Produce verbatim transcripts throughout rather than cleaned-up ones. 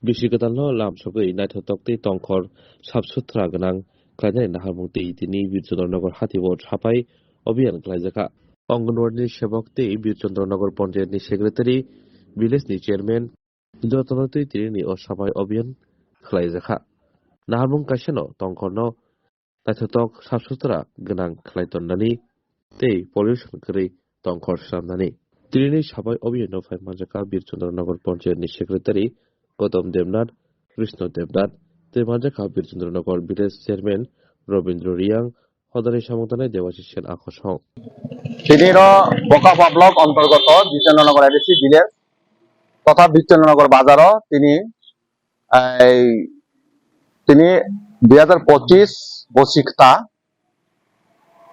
Bisi kwtalno lam sogwi naithotok tei tongkhor sap suthra gwnang khlainani naharmung tei tini Birchandra Nagar hati o sapai obiyan khlaijakha. Anganwadi ni sebok tei Birchandra Nagar Panchayat ni secretary, village ni chairman jotono twi tini o sapai obiyan khlaijakha. Naharmung kaisano tongkhorno naithotok sap suthra gwnang khlai tonnani tei pollution kwrwi tongkhor swnamnani. Tini sapai obiyanno phai manjakha Birchandra Nagar Panchayat ni secretary Gautam Debnath, Krishna Debnath tei manjakha Birchandra Nagar village chairman Robindra Riyang, hodani samung tanai Debashish Sen akosong. Tini ro Bokapha block ontorgoto Birchandra Nagar A D C village totha Birchandra Nagar bazaro tini ei tini dui hajar pochis bosikta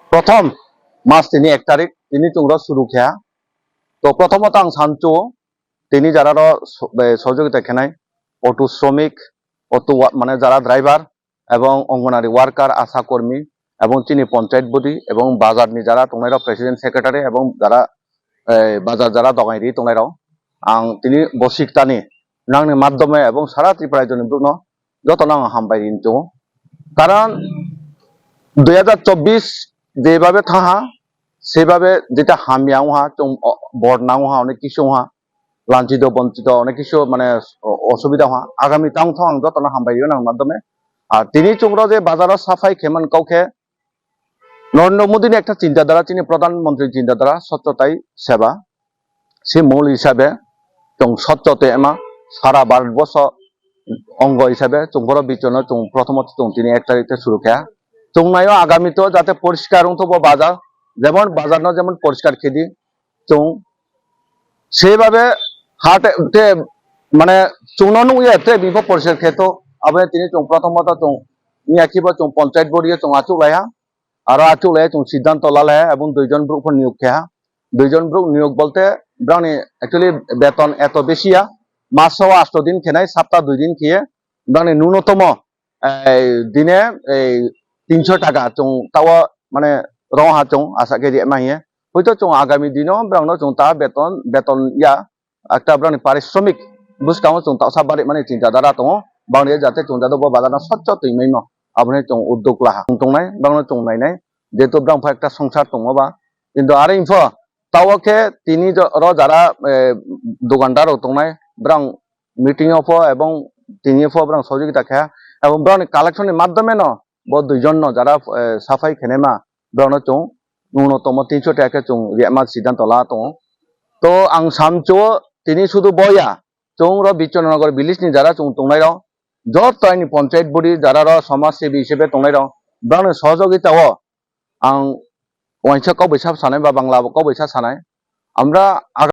prothom mas tini ek tarik tini chwngno suru kha. To prothomot ang sanchu tini jararo so-, eh, sohojogita khenai auto shromik, auto wa-, mane jara driver ebong Anganwadi worker, asha kormi ebong chini panchayat body ebong bazar ni jara tongnai rok president secretary ebong jara, eh, bazar jara dogai ri tongnai rok ang tini bosikta ni nangni madhyome ebong sara Tripura rajyo ni borok no jotono ang hambai ri tongo. Karon dui hajar chobbish jebabe thaha, sebabe jeta hamya wngha, chwng, o, borna wngha, onek kisu wngha, lanchito, bonchito, onek kisu mane o-, osubida wngha. Agami tang thong ang jotono hambai ri nang madhyome. Ar tini chwngno je bazaro saphai kheman kau khe Narendra Modi ni ekta chinta dhara, chini Pradhan Mantri chinta dhara, Swachhata hi Seva. Se mol hisabe chwng swachhata ema sara Bharat borso ongo hisabe chwng boro bichano chwng prothomot chwng tini ek tarik te suru kha. Chwng naio agami to jate poriskar wng thok bo bazar, jemon bazar no jemon poriskar khedi chwng sebabe ha te, te mane chwng no nung ya te bifo poriskar khe to abo tini chwng prothomot chwng ni akhibo chwng panchayat body chwng achuk lai ha. Aro achuk lai chwng siddhanto la lai ha, ebong duijon borok pho niyok khe ha. Duijon borok niyok bolte brani actually beton eto besi ya, maso asto din khenai, sapta dui din khiye, brani nunotomo, eh, dine, eh, tinso taka chwng tawo mane rong ha chwng asa khe rima hiye. Hoito chwng agami dino brangno chwng ta beton, beton ya, ekta borokni parishromik bwskango chwng tausa barimani chinta dhara tongo, bangni jate chwng jado bo bazarno swchho twi maimo, aboni chwng uddog laha tongnai, borokno chwng nainai, jehetu borok pha ekta songsar tongo ba, kintu aro info tawo khe tini jo-, ro jara, eh, dukandar rok tongnai, borok meeting o pho ebong tini pho borok sohojogita kha, ebong borokni collection ni madhyome no bo duijon no jara, eh, saphai khenema borokno chwng nwng no tomo tinso taka khe chwng rima siddhanto la tongo. To ang samcho tini sudu boya chwng ro Bichonnagar village ni jara chwng tongnai rok joto aini panchayat body jara ro samaj sebi hisebe tongnai rok borokni sohojogita o ang waisa kok bai sa sanai ba bangla kok bai sa sanai amra